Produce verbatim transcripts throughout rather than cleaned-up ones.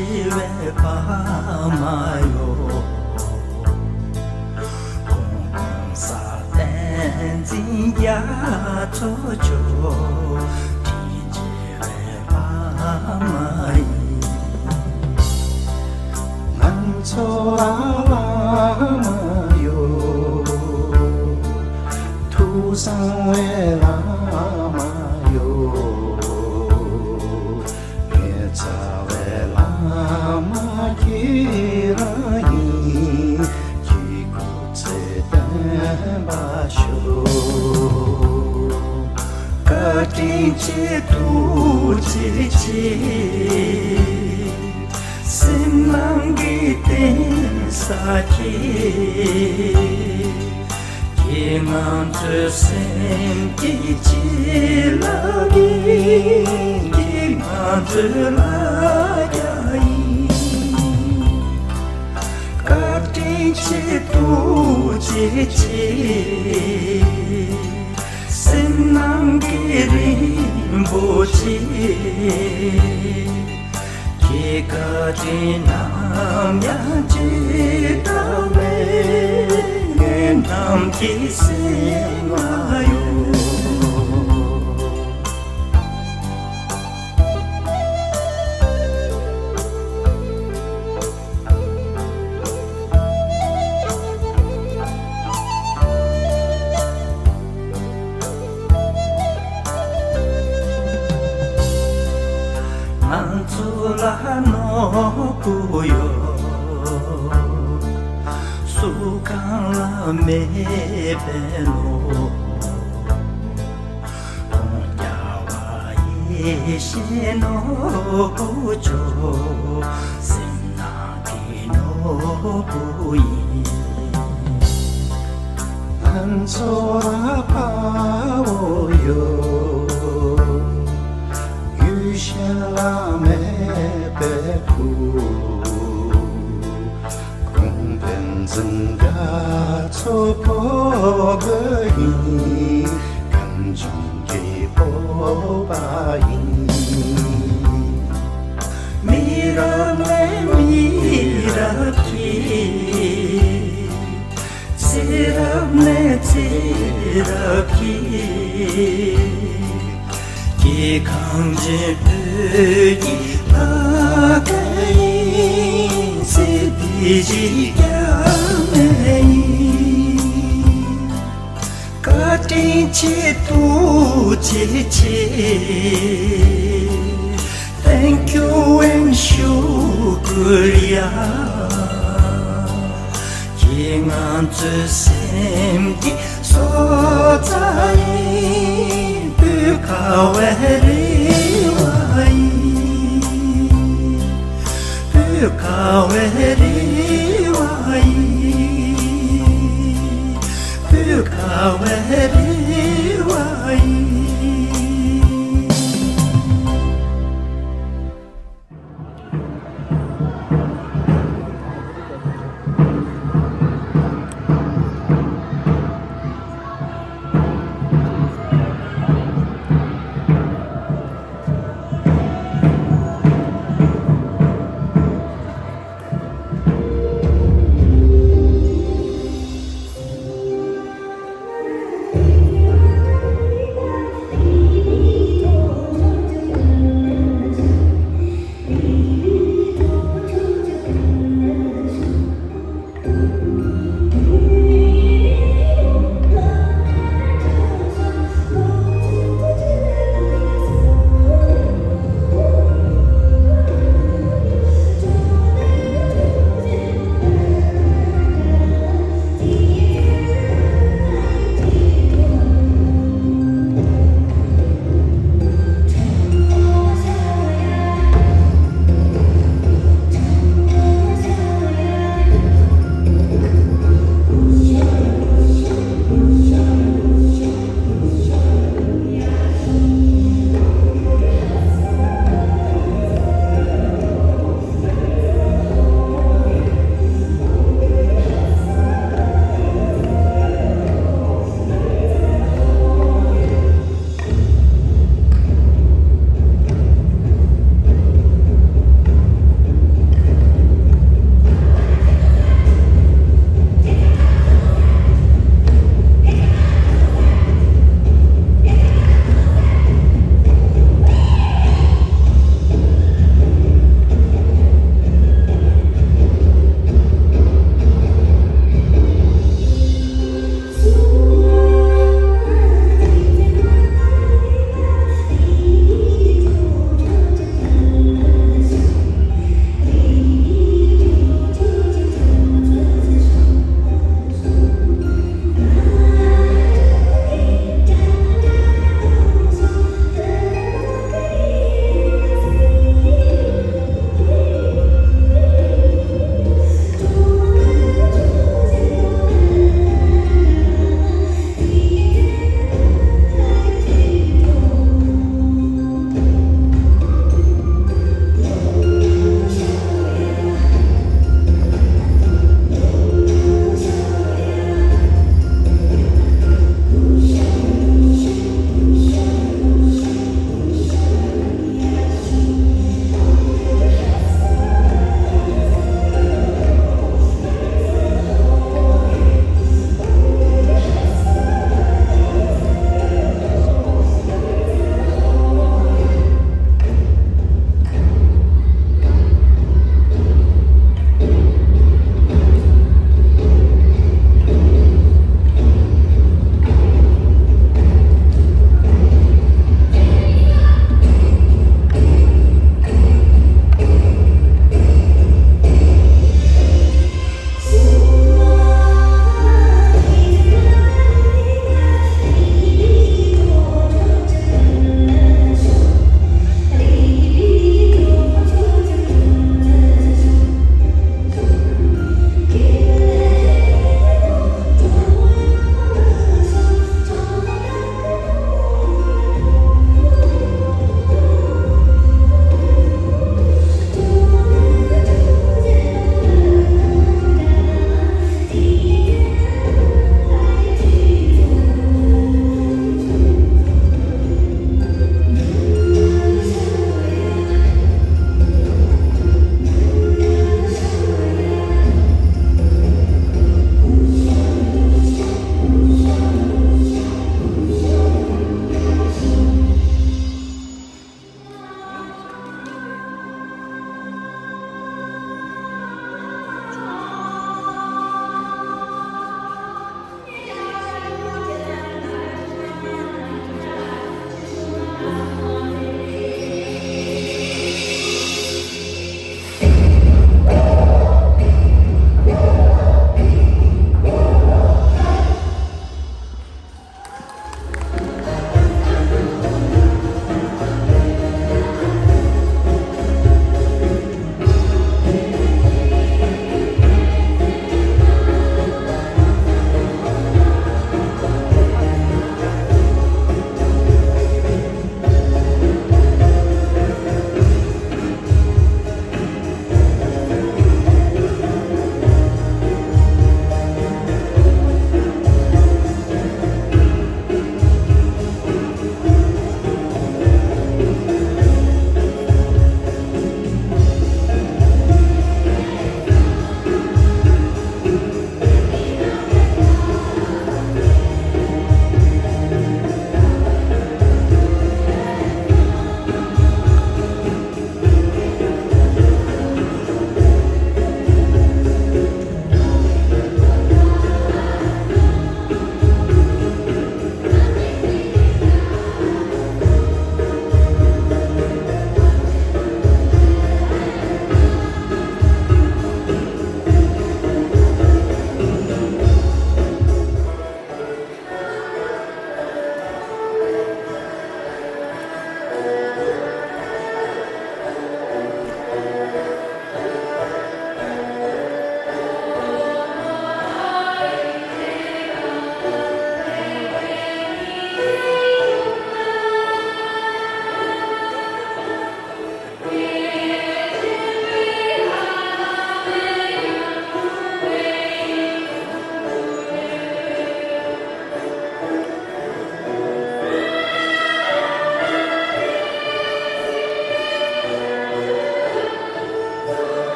བའི་བ་མ་ཡོ། ཧོང་ཀོང་ས་བསྟན་འཛིན་རྒྱ་མཚོ་མཆོག་དྲིན་ཆེ་བའི་བ་མ་ཡིན། ང་ཚོ་ཨ་བ་མ་ཡོ། ཐུགས་གསང་བའི་བླ་མ་ཡོ། ངེད་ཚ་བའི་བླ་མ་ཁྱེད་རང་ཡིན། ཁྱེད་སྐུ་ཚེ་བརྟན་པར་ཤོག། བཀའ་དྲིན་ཆེ་ཐུགས་རྗེ་ཆེ། སེམས་ནང་གི་བརྟེན་ས་ཁྱེད། ཁྱེད་ང་ཚོའི་སེམས་ཀྱི་བྱིན་རླབས་ཡིན། ཁྱེད་ང་ཚོའི་ལ་རྒྱ་ཡིན། བཀའ་དྲིན་ཆེ་ཐུགས་རྗེ་ཆེ། སེམས་ནང་གི་རིན་པོ་ཆེ། ཁྱེད་བཀའ་དྲིན་ནམ་ཡང་བརྗེད་ཐབས་མེད། ངའི་ནམ་མཁའི་སེམས་ལ་ཡོད། ང་ཚོ་ལ་ནོར་བུ་ཡོད། སུ་གང་ལ་མེད་པའི་ནོར། ཁོང་རྒྱལ་བ་ཡེ་ཤེས་ནོར་བུ་མཆོག། སེམས་ནང་གི་ནོར་བུ་ཡིན། ང་ཚོ་ལ་དཔའ་བོ་ཡོད། རྒྱུད་བཞི་ལ་མེད་པའི་སྐུ། ཁོང་བསྟན་འཛིན་རྒྱ་མཚོ་ཕོ་རྒོད་ཡིན། གངས་ལྗོངས་ཀྱི་སྤོབས་པ་ཡིན། མི་རབས་ནས་མི་རབས་ཀྱི། ཚེ་རབས་ནས་ཚེ་རབས་ཀྱི། ཀྱེ་གངས་ཅན་བོད་ཀྱི་ལྷ་སྐལ་ཡིན། ཚེ་འདི་ཕྱི་རྒྱ་མེད་ཡིན། བཀའ་དྲིན་ཆེ་ཐུགས་རྗེ་ཆེ། Thank you and ཤུ་ཀུ་རི་ཡ། ཁྱེད་ང་ཚོའི་སེམས་ཀྱི་སོ་རྩ་ཡིན། བོད་ཁ་བའི་རེ་བ་ཡིན། བོད་ཁ་བའི་རེ་བ་ཡིན། བོད་ཁ་བའི་རེ་བ་ཡིན།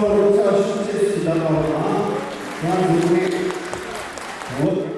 ལོ་ཙཱ་བ་ཤུགས་ཆེ་ཞིག་ལ་དང་བ་དང་ཡང་འཛིན་པའི་འོ།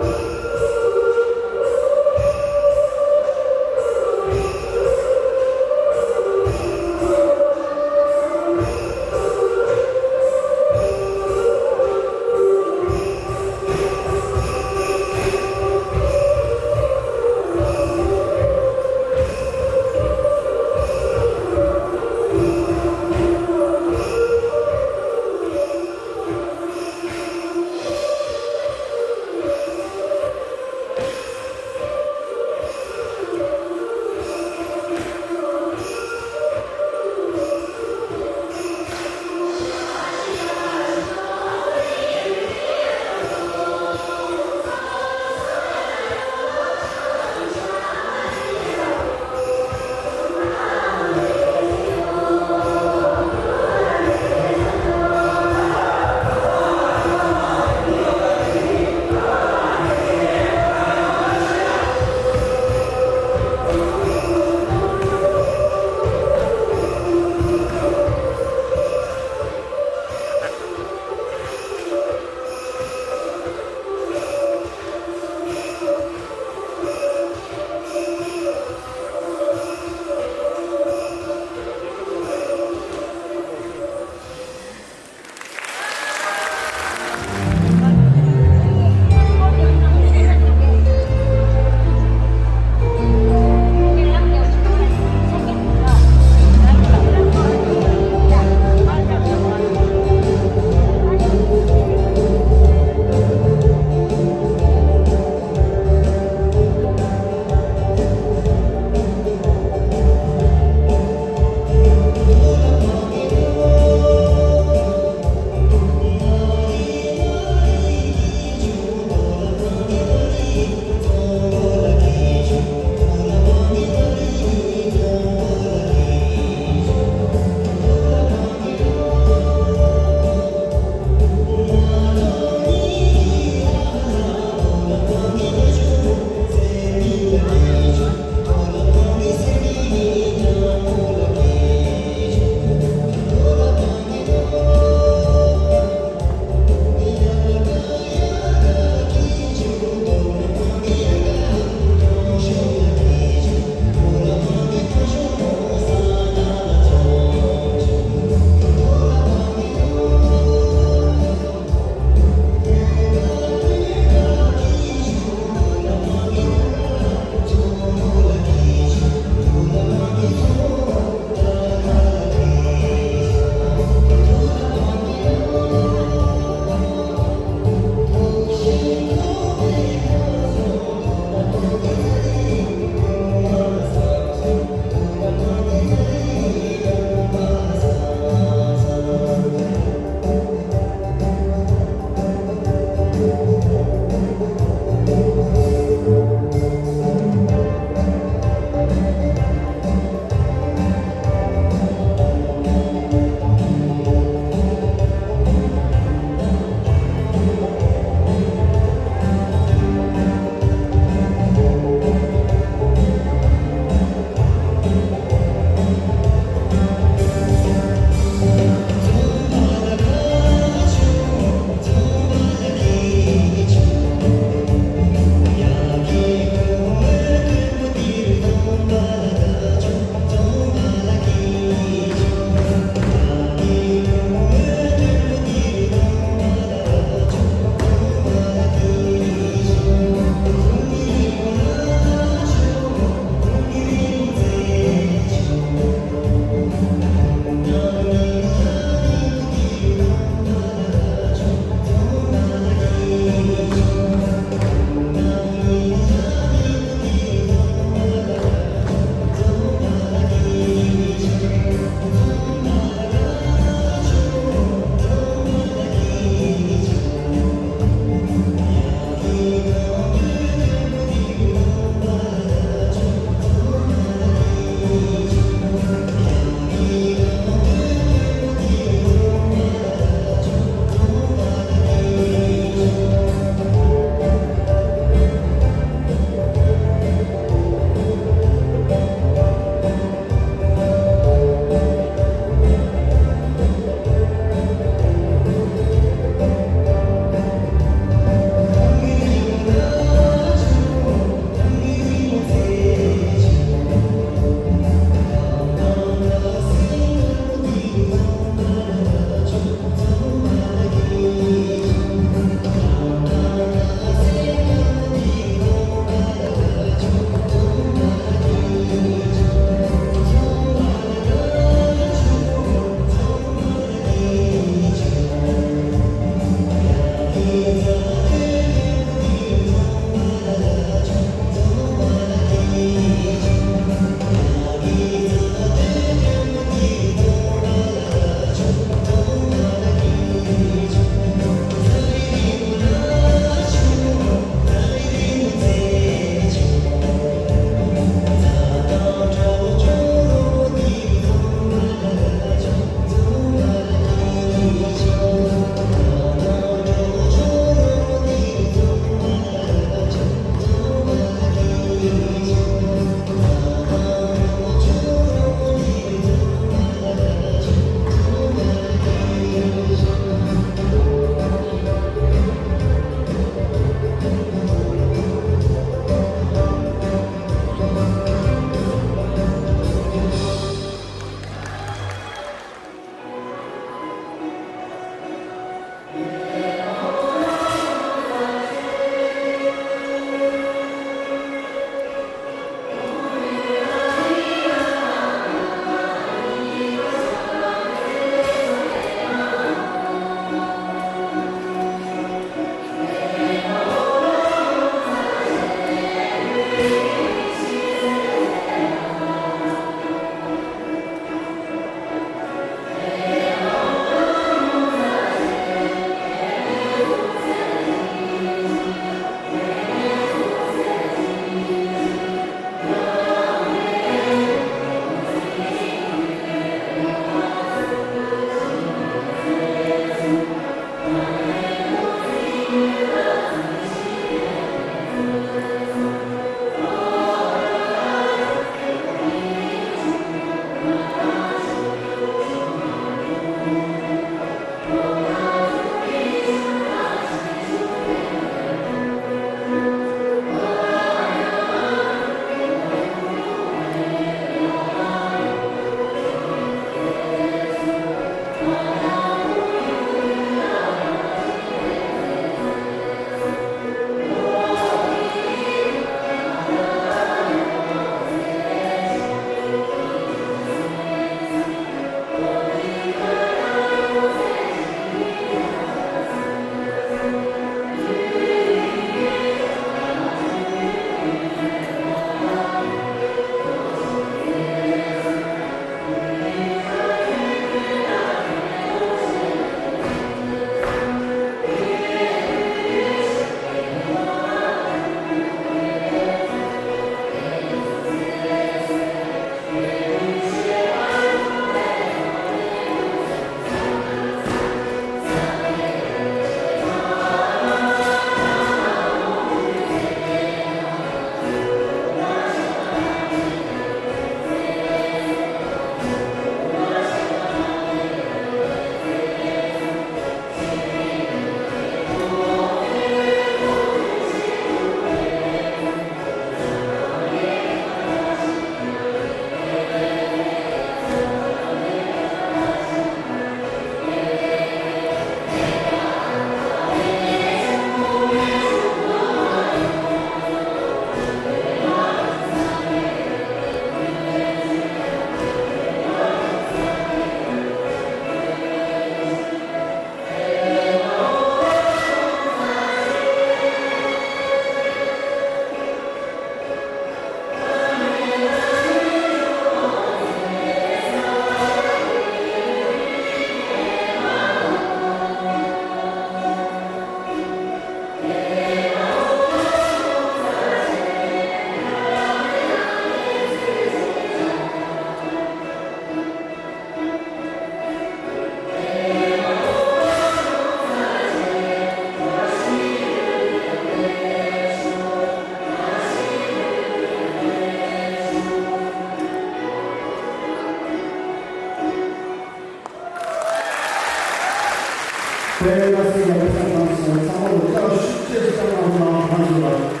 དཔལ་ལ་སྲིད་ལ་ཕུགས་བསམ་བཏང་སོང་། ཚང་མ་ལ་ལྕགས་ཤུགས་ཆེ་ཞིག་བཏང་གནང་རོགས་གནང་། ཐང་ཞིག་ལ།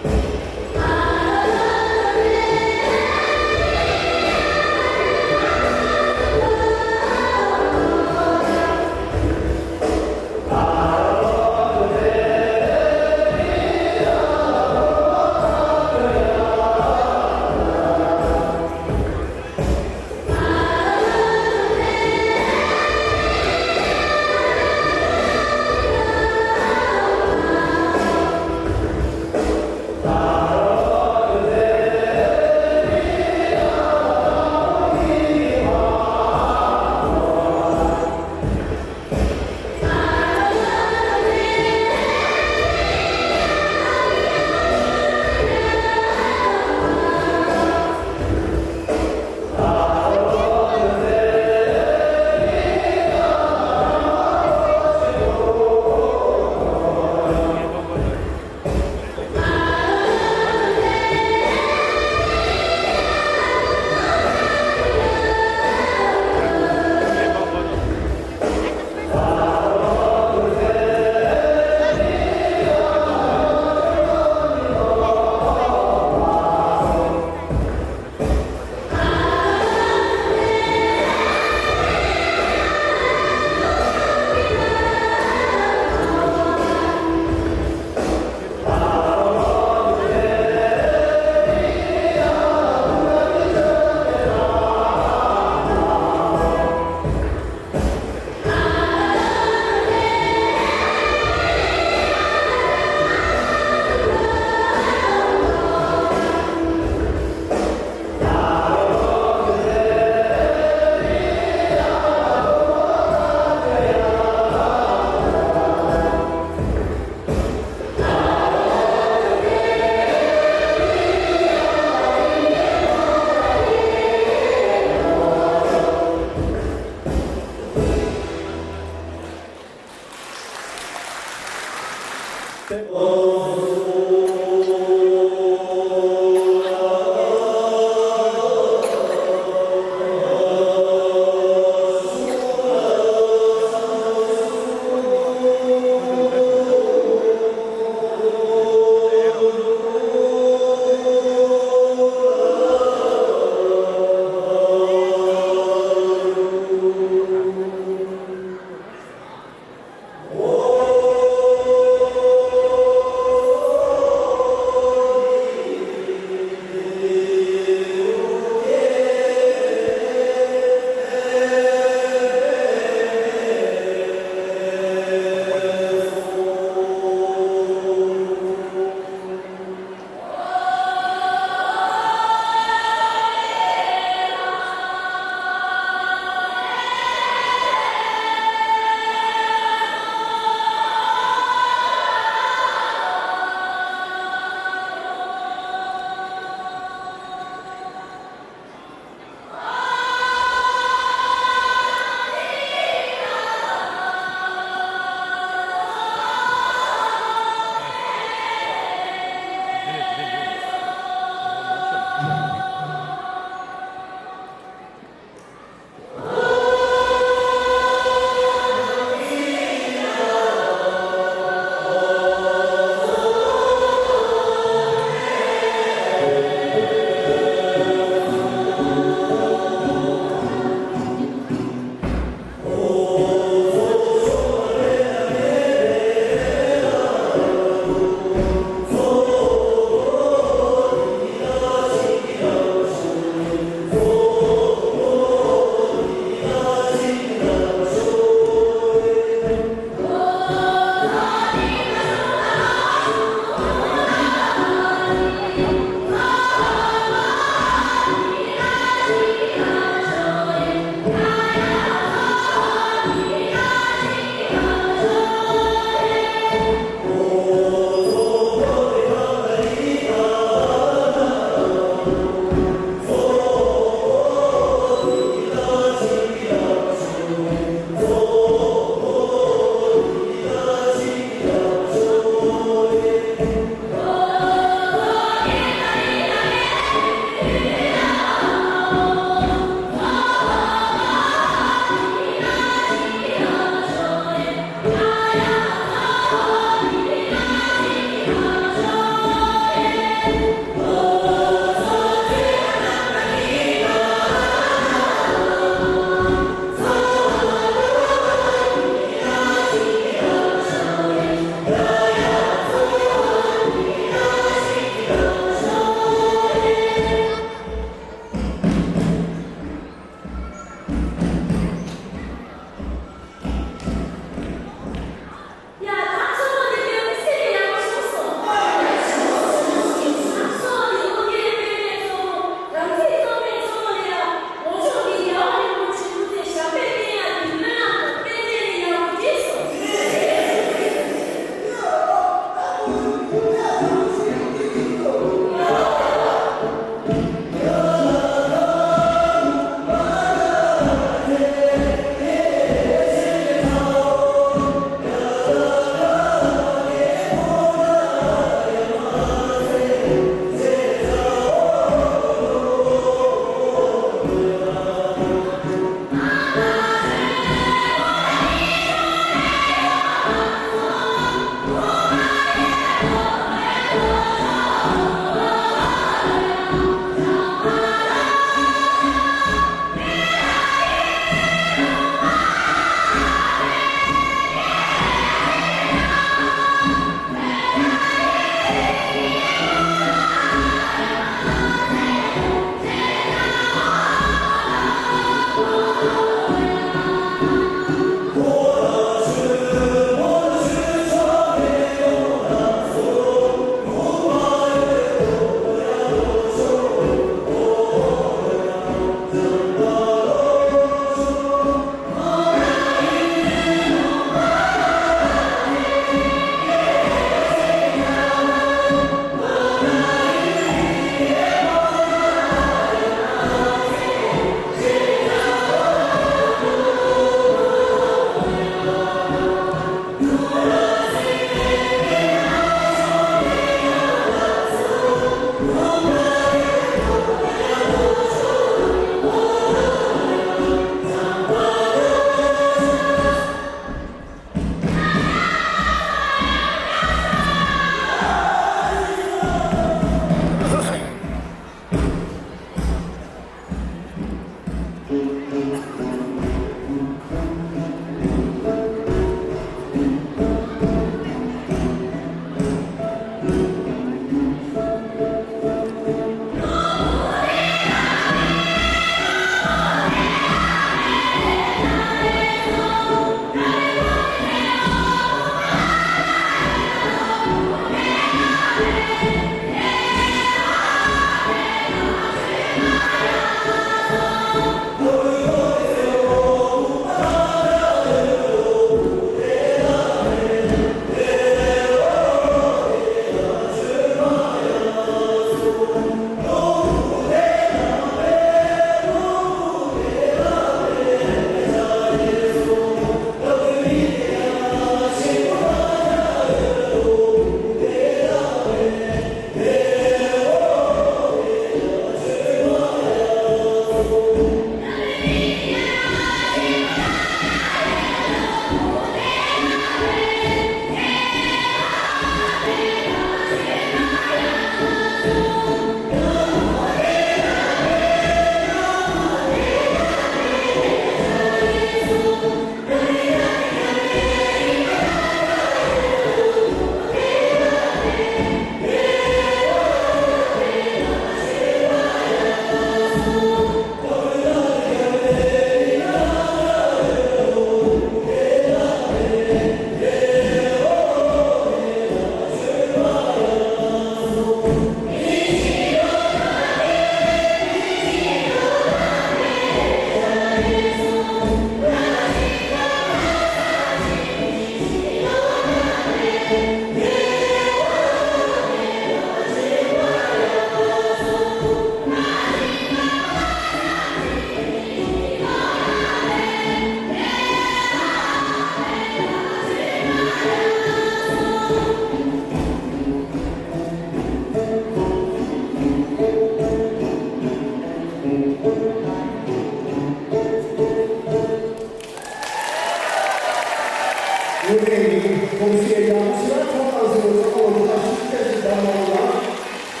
ངོས་ནས་གོང་ཞུས་ཡང་ཞིབ་ཆ་ཁོང་ཏང་སྲིད་ལ་ཚང་མ་ལ་ཐུགས་རྗེ་ཆེ་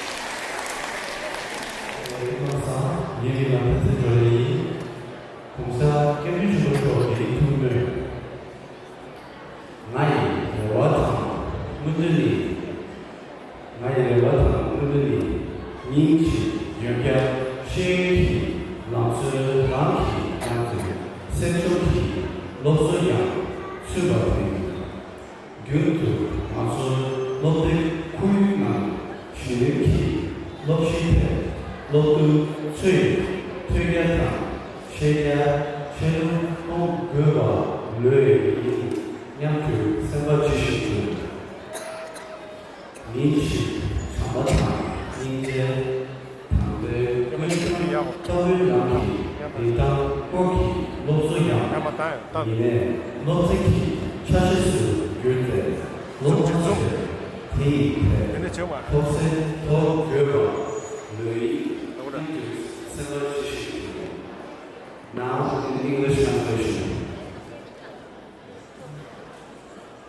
ཞུ་བ་ཡིན། ངའི་མིང་ལ་ཕན་ཚུན་སྒྲོལ་ཡིན། གོང་ས་སྐྱབས་མགོན་ཆེན་པོ་མཆོག་གི་ཐུགས་སྨོན། ང་ཡི་རེ་བ་དང་སྨོན་འདུན་ནི། ང་ཡི་རེ་བ་དང་སྨོན་འདུན་ནི། ཉིན་གཅིག་ཡོན་བརྒྱ་ཤེས་ཡོན་གྱི་ལམ་སྲོལ་རང་གི་ནང་དུ་སེམས་ཤུགས་ཀྱི་སློབ་གསོ་ཡང་ཚུད་པ་དེ་ཡིན། རྒྱུན་དུ་ང་ཚོའི་སློབ་དེབ་ཁོར་ཡུག་ནང་གཞི་རིམ་གྱི་སློབ་གཞིའི་ཐད་སློབ་བསྡུ་ཚུད་ཐོན་རྒྱ་དང་ཤེས་རྒྱ་ཆེ་རུ་གཏོང་དགོས་པ་ལོས་ཡིན་སྙམ་དུ་སེམས་པ་ཇི་བཞིན་དུ། ཉིན་ཞིག་བྱམས་པ་དང་སྙིང་རྗེ། དང་པོའི་ཀུན་སློང་ལྟ་བུའི་ནང་གི་རིན་ཐང་སྐོར་གྱི་སློབ་གསོ་ཡང་ཡིན་ནས། སློབ་ཚན་གྱི་ཆ་ཤས་སུ་གྱུར་ཏེ། སློབ་མ་ཚོས་དེ་ཡི་ཐད་ཐོབ་སེམས་ཐོབ་དགོས་པ་ལོས་ཡིན་སྙམ་དུ་སེམས་པ་ཇི་བཞིན་དུ། Now in English translation.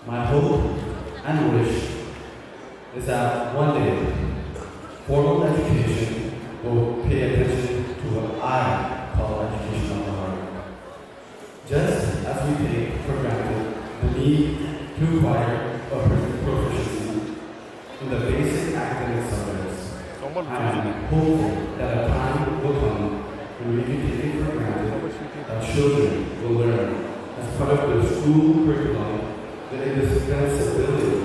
My hope and wish is that one day formal education will pay attention to what I call education of the heart. Just as we take for granted the need to acquire a person's proficiency in the basic academic subjects, I am hopeful that a time will come when we can take it for granted that children will learn, as part of their school curriculum, the indispensability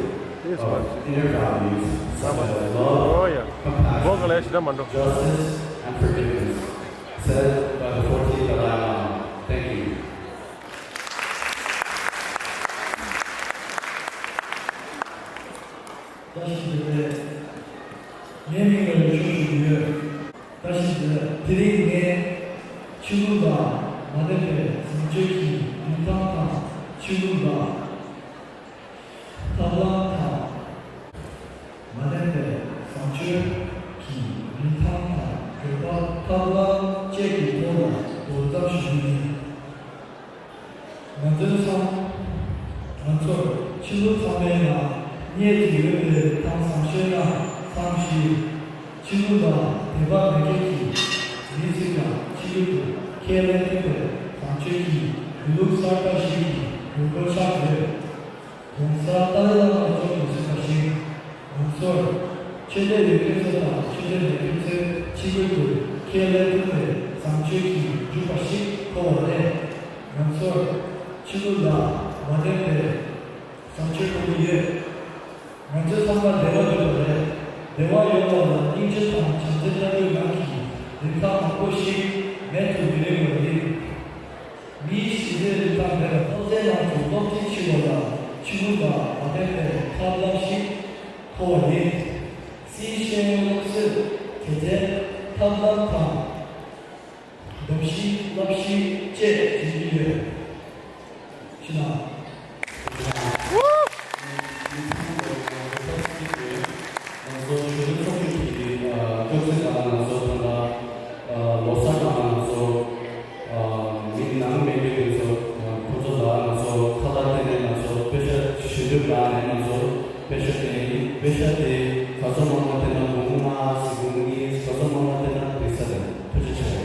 of inner values such as love, compassion, justice, and forgiveness, said by the fourteenth Dalai Lama. Thank you. བཀྲ་ཤིས་བདེ་ལེགས། ངའི་མིང་ལ་ལེགས་ཤོག་ཞུ་གི་ཡོད། བཀྲ་ཤིས་བདེ་ལེགས། དེ་རིང་ངས་ཆོས་ལུགས་ལ་མ་བརྟེན་པའི་བཟང་སྤྱོད་ཀྱི་རིན་ཐང་དང་། ཆོས་ལུགས་ལ་ཐབས་ལམ་དང་། མ་བརྟེན་པའི་བཟང་སྤྱོད་ཀྱི་རིན་ཐང་དང་། དགོས་པ། ཐབས་ལམ་བཅས་ཀྱི་ཐོག་ལ་མདོ་ཙམ་ཞུ་རྒྱུ་ཡིན། ང་ཚོའི་མཚམས། ང་ཚོར་ཕྱི་ལོ་ཚང་མའི་ནང་རྙེད་དུ་ཡོད་པའི་ཐང་བཟང་ཤོས་ནང་ཚང་བཞི། ཕྱི་ལོ་ལ་དད་པ་མེད་མཁན་གྱི་མི་ཚོས་ཀྱང་ཕྱི་ལོ་དུ་ཁས་ལེན་ཐུབ་པའི་བཟང་སྤྱོད་ཀྱི་གུས་ལུགས་གསར་པ་ཞིག་གི་དགོས་མཁོ་ཆགས་ཡོད། ༸གོང་ས་ཏཱ་ལའི་བླ་མ་མཆོག་གིས་གསུངས་པ་བཞིན། ང་ཚོར་ཆོས་དད་ཡོད་མཁན་ཚོ་དང་ཆོས་དད་མེད་མཁན་ཚོས་ཕྱི་རྒྱལ་དུ་ཁས་ལེན་ཐུབ་པའི་བཟང་སྤྱོད་ཀྱི་འཇུག་པ་ཞིག་མཐོ་བ་རེད། ང་ཚོར་ཕྱི་ལོགས་ལ་མ་བརྟེན་པའི་བཟང་སྤྱོད་མཐོ་པོ་ཡོད། ང་ཚོ་ཚང་མ་བདེ་བ་འདོད་པ་རེད། བདེ་བ་ཡོང་བ་ལ་སྙིང་རྗེ་དང་བྱམས་བརྩེ་ལྟ་བུའི་ནང་གི་རིན་ཐང་མང་པོ་ཞིག་མེད་དུ་མི་རུང་བ་ཡིན། མིའི་ཞི་བདེའི་རིན་ཐང་མེད་པར། སློབ་ཚན་ནང་དུ་སློབ་ཁྲིད་བྱེད་པ་ལ་ཆོས་ལུགས་དང་མ་མཐུན་པའི་ཐབས་ལམ་ཞིག་མཐོ་བ་ཡིན། སྲིད་ཤེས་སློབ་གསོས་དེ་ཚོའི་ཐབས་ལམ་དང་། སྡོམ་གཞི་བསླབ་གཞི་བཅས་འཛིན་གྱི་ཡོད། ཕྱི་ནང་། ང་ཚོ་གཞོན་ནུ་ཚོགས་ཆུང་གི་སྐྱོད་ཚིག་སྒང་ལ་ང་ཚོ་ད་ལྟ་ལོ་གསར་སྒང་ལ་ང་ཚོ་མི་ནང་མི་མི་དེ་ཚོ་ཁོ་ཚོ་ལ་ང་ཚོ་ཁ་པར་སྟེང་ནས་ང་ཚོ་པེ་ཤག་ཞུ་འདོད་ལ་ནས་ང་ཚོ་པེ་ཤག་སྟེར་ཡིན། པེ་ཤག་དེ་ག་ཚོད་མང་མང་སྟེར་ན་འབུམ་ལྔ་ཟེར་འབུམ་གཉིས་ག་ཚོད་མང་མང་སྟེར་ན་འགྲིག་ས་རེད། ཐུགས་རྗེ་ཆེ།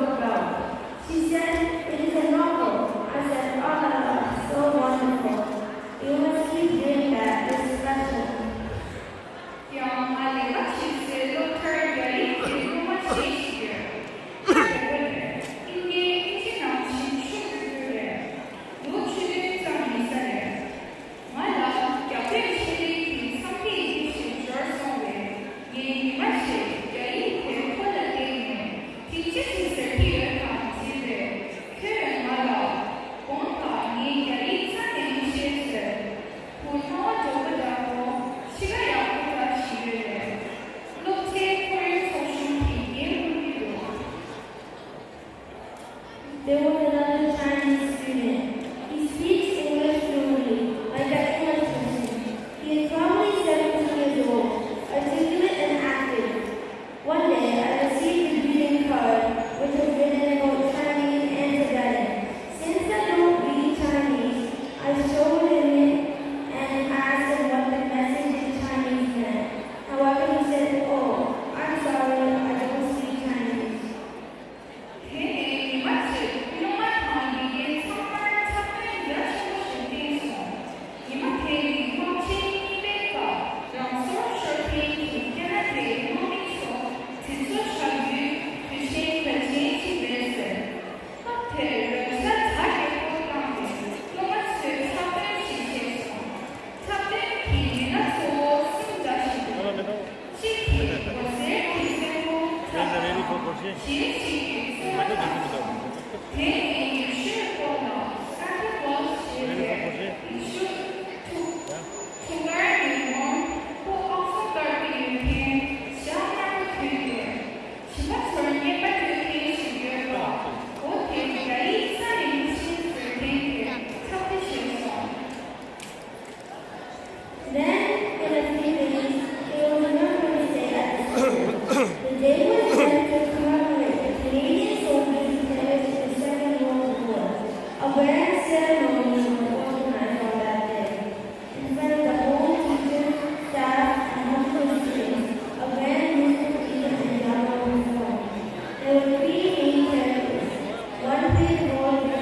She said, "It is a novel." I said, "Oh la la, so wonderful. You must keep doing that. It's special." ཡང་ང་ལས་ཀ་བྱེད་སའི་སློབ་མཐར་རྒྱ་ཡིག་དེ་སློབ་མ་ཤེས་ཤིག་ཡོད། ཁྱེད་རེད་པས། ཨིན་སྐད་ཨིན་ཇི་ནང་བཞིན་ཤུགས་ཡོད་རེད། ལོ་བཅུ་བདུན་ཙམ་ཡིན་ས་རེད། ང་ལ་རྒྱ་བོད་ཆེད་ལས་ཀྱི་འཚམས་འདྲི་ཡི་གེ་ཞིག་འབྱོར་སོང་བས། ངས་ཉི་མ་ཞིག་རྒྱ་ཡིག་དེ་ཐོག་ལ་བལྟས་ནས་དེ་ཅི་ཞིག་ཟེར་གྱི་ཡོད་དམ་དྲིས་པས། ཁོས་ང་ལ། དགོངས་དག་ངས་རྒྱ་ཡིག་རྩ་ནས་མི་ཤེས་ཟེར། ཁོ་སྣང་བ་འགྲོ་པོ་འདྲ་པོ་གཤིས་ཀ་ཡག་པོ་འདྲ་ཞིག་ཡོད་རེད། སློབ་གྲྭའི་ཁོར་ཡུག་ཚོགས་ཆུང་གིས་འགན་འཁུར་གྱི་འདུག There was another Chinese student. He speaks English fluently, like an English person. He is probably seventeen years old, articulate and active. One day, I received a greeting card which was written in both Chinese and Tibetan. Since I don't read Chinese, I showed him it and asked him what the message in Chinese meant. However, he said, "Oh, I'm sorry, I don't speak Chinese." དེ་ནས་ཉི་མ་གཅིག་སློབ་མ་དང་དགེ་རྒན་ཚང་མར་འཁྲབ་སྟོན་རྒྱ་ཆེན་པོ་ཞིག་བསྟན་སོང་། ཉི་མ་དེའི་རིང་སློབ་ཆེན་གཉིས་པའི་སྐབས་རང་སོར་ཤོར་མཁན་གྱི་ཁེ་ན་ཌའི་སློབ་མི་ཚོ་དྲིན་གཟོ་བྱ་རྒྱུའི་དུས་ཆེན་གལ་ཆེན་ཞིག་རེད་ཟེར། སྐབས་དེར་རོལ་ཆ་གྲ་རྒྱས་པོ་བཏང་སྟེ་སློབ་མ་ཚོས་འཁྲབ་སྟོན་ཞིག་བྱས་སོང་། འཁྲབ་སྟོན་གྱི་མི་སྣ་གཙོ་བོ་གསུམ་འདྲ་ཞིག་འདུག་གཅིག་གིས་འོད་ཟེར་གྱི་སེམས་པོ་འཁྲབ་སྟངས། གཞན་ཞིག་གིས་གསོལ་བ་བཏབ་སྟངས། དེ་ནས་ཡེ་ཤུའི་སྐོར་ལ་Santa Claus ཞེས་པའི་ཡེ་ཤུ་ཐུགས་ཐུགས་ཀར་ཉེ་སྔོན་ཁོ་ཨག་ཚོམ་དཀར་པོ་ཡོད་མཁན་ཞྭ་དམར་པོ་གྱོན་ཏེ། བྱིས་པ་ཚོར་རྔན་པ་སྤྲོད་མཁན་ཞིག་ཡོད་པ། འོ་དེ་རྒྱ་ཡིག་རྩ་ནས་མི་ཤེས་ཟེར་མཁན་དེ་འཁྲབ་སྟེ་བྱས་སོང་། Then, in a few days, it was another holiday at the school. The day was meant to commemorate the Canadian soldiers who perished in the Second World War. A grand ceremony was organized on that day. In front of the whole teachers, staff, and home students, a grand musical evening and drama performed. There were three main characters. One played the role of the